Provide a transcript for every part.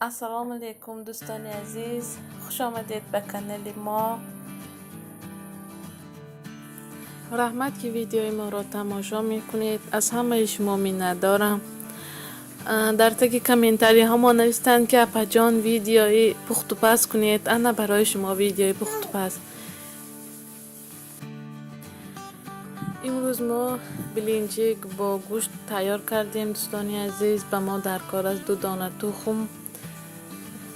Ассалому алайкум, дӯстони азиз, хуш омадед ба канали мо. Раҳмат, ки видеои моро тамошо мекунед, аз ҳамаи шумо миннатдорам. Дар таги комментариҳо мо навистанд, ки апаҷон, видеои пухтупаз кунед. Ана барои шумо видеои пухтупаз. Имрӯз мо блинчик бо гӯшт тайёр кардем, дӯстони азиз. Ба мо дар кор аст 2 дона тухм,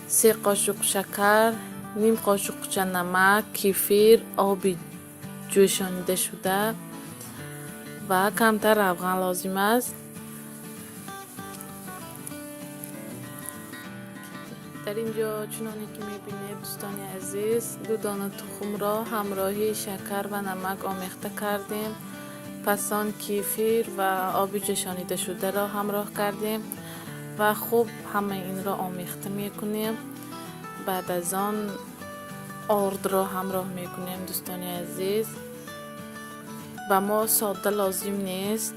3 қошуқ шакар, ним қошуқча намак, кефир, оби ҷӯшонидашуда ва камтар равған лозим аст. Дар ин ҷо, чуноне ки мебинед, дӯстони азиз, 2 дона тухмро ҳамроҳи шакар ва намак омехта кардем. Пас он кефир ва оби ҷӯшонидашударо ҳамроҳ кардем ва хуб ҳамаи инро омехта мекунем. Баъд аз он ордро ҳамроҳ мекунем, дӯстони азиз. Ба мо сода лозим нест.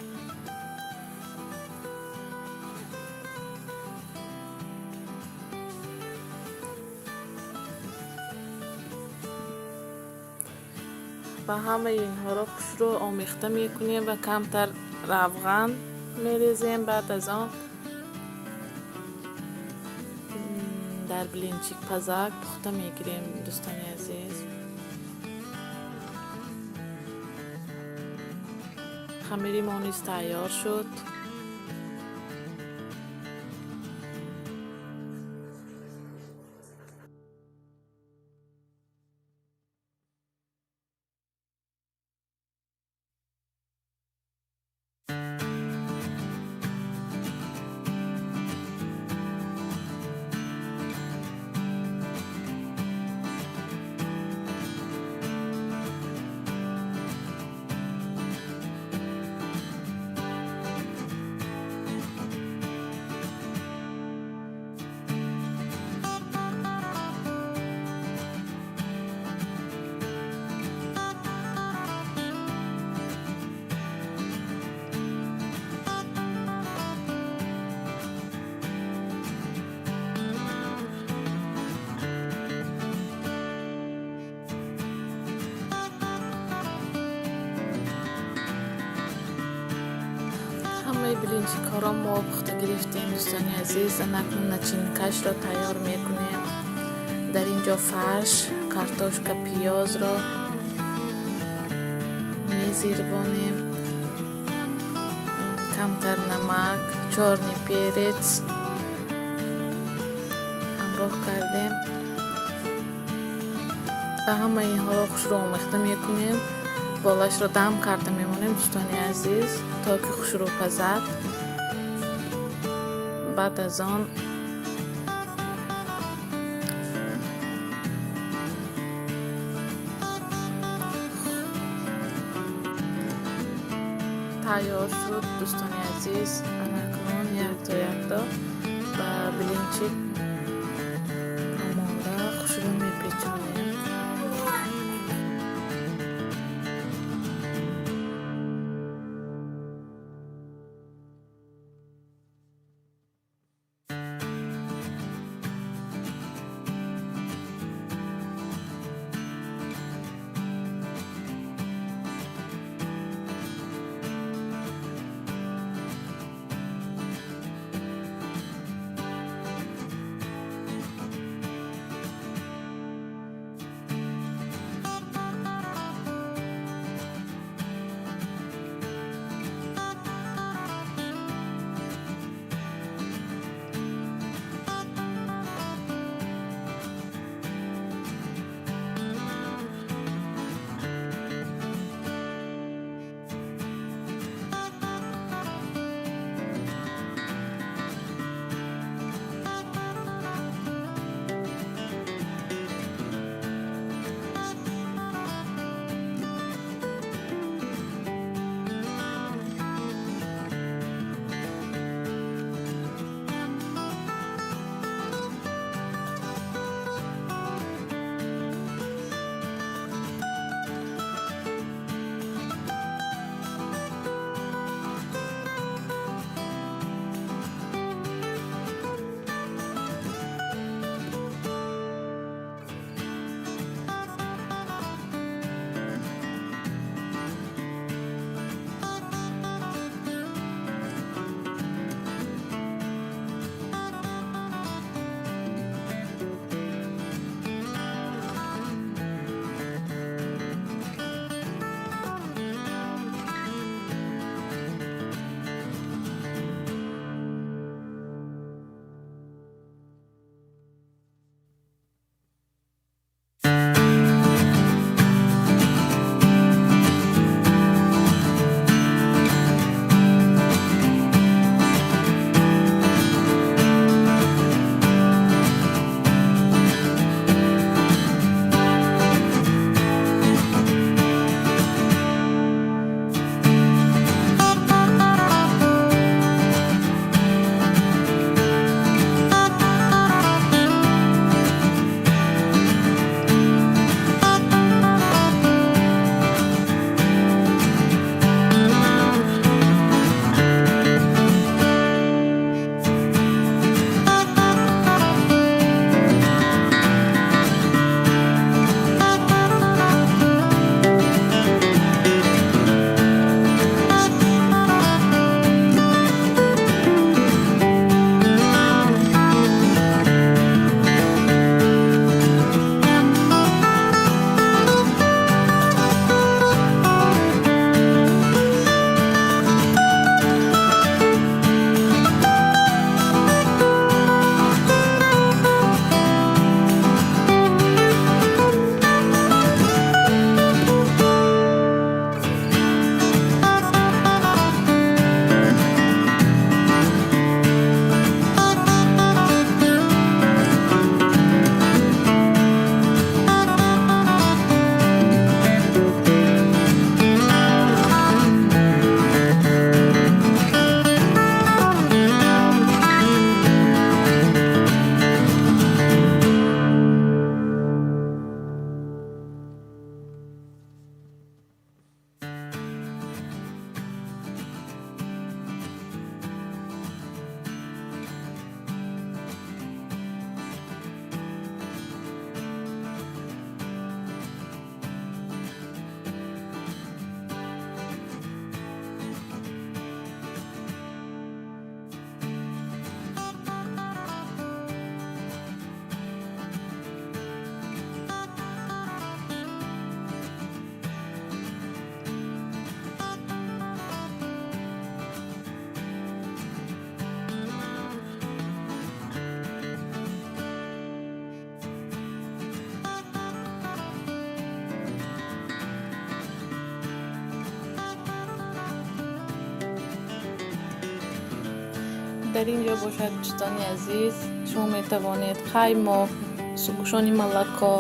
Ва ҳамаи инҳоро хушрӯ омехта мекунем ва камтар равған мерезем. Баъд аз он дар блинчик пазак пухта мегирем, дӯстони азиз. Хамири мо низ тайёр шуд. Ҳамаи блинчикҳоро мо пухта гирифтем, дӯстони азиз. Анакнун начинкашро тайёр мекунем. Дар ин ҷо фарш, картошка, пиёзро мезирбонем, камтар намак, чёрный перец ҳамроҳ кардем ва ҳамаи инҳоро хушрӯ омехта мекунем. Болашро дам карда мемонем, дӯстони азиз, то ки хушрӯ пазад. Баъд аз он тайёр шуд, дӯстони азиз. Анакнун якто якто ба блинчик монда хушрӯ мепечонем. Дар ин ҷо бошад, дӯстони азиз, шумо метавонед қаймоқ, сгущённое молоко,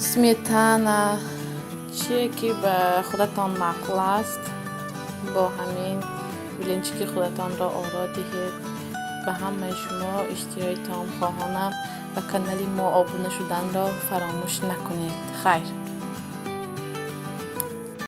сметана, чие ки ба худатон маъқул аст, бо ҳамин блинчики худатонро оро диҳед. Ба ҳамаи шумо иштиҳои таом хоҳонам. Ба канали мо обуна шуданро фаромӯш накунед. Хайр.